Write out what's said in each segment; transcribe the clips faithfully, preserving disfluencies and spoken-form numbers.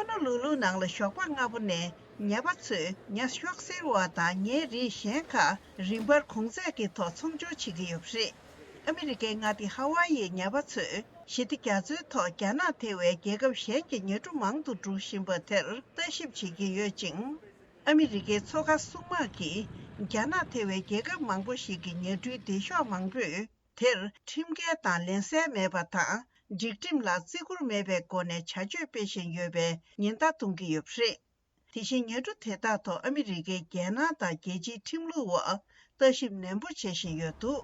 ཧོ་ནོ་ལུ་ལུ་ནང་ལ་ཞོགས་པ་སྔ་པོ་ནས་ཉ་པ་ཚོས་ཉ་གཤོག་སེར་བ་དང་ཉའི་རིགས་གཞན་ཁག་རིམ་པར་གོང་ཚད་ཀྱི་ཐོག་ཚོང་སྦྱོར་བྱེད་ཀྱི་ཡོད་པ་རེད། ཨ་མི་རི་ཀའི་མངའ་སྡེ་ཧ་ཝཱ་ཡིའི་ཉ་པ་ཚོས་ཞི་བདེ་རྒྱ་མཚོའི་ཐོག་རྒྱ་ནག་ཐེ་བའི་རྒྱལ་ཁབ་གཞན་གྱི་ཉ་གྲུ་མང་དུ་འགྲོ་བཞིན་པ་དེར་ལྟ་ཞིབ་བྱེད་ཀྱི་ཡོད་ཅིང་། ཨ་མི་རི་ཀའི་མཚོ་ཁ་སྲུང་དམག་གིས་རྒྱ་ནག་ཐེ་བའི་རྒྱལ་ཁབ་མང་པོ་ཞིག་གི་ཉ་གྲུའི་སྡེ་ཤོག་མང་པོས། དེར་ཁྲིམས་འགལ་དང་ལན་གསལ་མེད་པ་དང་། སྒྲིག་ཁྲིམས་ལ་བརྩི་བཀུར་མེད་པའི་སྒོ་ནས་བྱ་སྤྱོད་སྤེལ་བཞིན་ཡོད་པའི་ཉེན་བརྡ་གཏོང་གི་ཡོད་པ་རེད། དེ་བཞིན་ཉ་གྲུ་དེ་དག་ཐོག་ཨ་མི་རི་ཀའི་རྒྱལ་ནང་དང་རྒྱལ་སྤྱིའི་ཁྲིམས་ལུགས་འོག་ལྟ་ཞིབ་ནན་པོ་བྱེད་བཞིན་ཡོད་འདུག་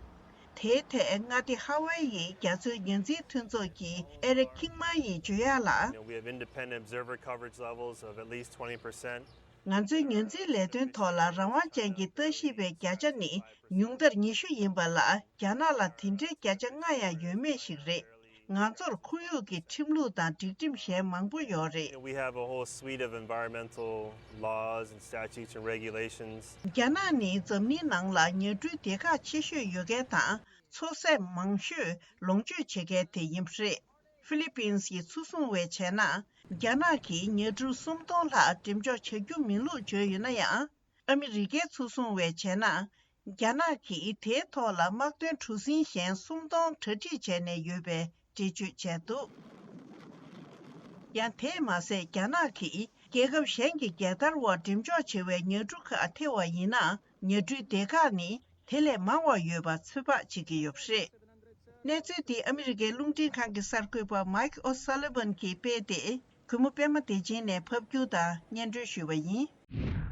དེའི་ཐད་མངའ་སྡེ་ཧ་ཝཱ་ཡིའི་རྒྱ་མཚོའི་ཉ་འཛིན་མཐུན་ཚོགས་ཀྱི་ཨེ་རིག་ཁིང་མ་ཡིས་བརྗོད་ཡག་ལ། You know, we have independent observer coverage levels of at least twenty percent. ང་ཚོའི་ཉ་འཛིན་ལས་དོན་ཐོག་ལ་རང་དབང་ཅན་གྱི་ལྟ་ཞིབ་པའི་བརྒྱ་ཆ་ནི་ཉུང་མཐར་ཉི་ཤུ་ཡིན་པ་ལ། རྒྱ་ནག་ལ་དེ་འདྲའི་བརྒྱ་ཆ་ལྔ་ཡང་ཡོད་མེད་ཞིག་རེད། ང་ཚོར་ཁོར་ཡུག་གི་ཁྲིམས་ལུགས་དང་སྒྲིག་ཁྲིམས་གཞན་མང་པོ་ཡོད་རེད། We have a whole suite of environmental laws and statutes and regulations. རྒྱ་ནག་ནི་འཛམ་གླིང་ནང་ལ་ཉ་གྲུའི་སྡེ་ཁག་ཆེ་ཤོས་ཡོད་མཁན་དང་མཚོ་ཟས་མང་ཤོས་ལོངས་སྤྱོད་བྱེད་མཁན་དེ་ཡིན་པ་རེད། ཧྥི་ལི་པིན་སི་ཡི་མཚོ་སྲུང་བས་བྱས་ན། རྒྱ་ནག་གིས་ཉ་གྲུ་སུམ་སྟོང་ལྷག་འགྲེམས་འཇོག་བྱ་རྒྱུ་མིན་ལུགས་བརྗོད་ཡོད་ན་ཡང་། ཨ་མི་རི་ཀའི་མཚོ་སྲུང་བས་བྱས་ན། རྒྱ་ནག་གིས་དེའི་ཐོག་ལ་དམག་དོན་གྲུ་གཟིངས་གཞན་སུམ་སྟོང་གྲ་སྒྲིག་བྱས་ནས་ཡོད་པའི་འགྲེལ་བརྗོད་བྱས་འདུག་ཡང་དེས་མ་ཟད། རྒྱ་ནག་གིས་རྒྱལ་ཁབ་གཞན་གྱི་རྒྱལ་དར་འོག་འགྲེམས་འཇོག་བྱེད་པའི་ཉ་གྲུ་ཁག་ཐེ་བ་ཡིན་ན། ཉ་གྲུའི་སྡེ་ཁག་ནི་དེ་ལས་མང་བ་ཡོད་པ་ཚོད་དཔག་བྱེད་ཀྱི་ཡོད་པ་རེད། གནས་ཚུལ་འདི་ཨ་མི་རི་ཀའི་རླུང་འཕྲིན་ཁང་གི་གསར་འགོད་པ་Mike O'Sullivan གྱིས་སྤེལ་ཏེ། གུས་མོ་པད་མ་བདེ་ཆེན་ནས་ཕབ་སྒྱུར་དང་སྙན་སྒྲོན་ཞུས་པ་ཡིན།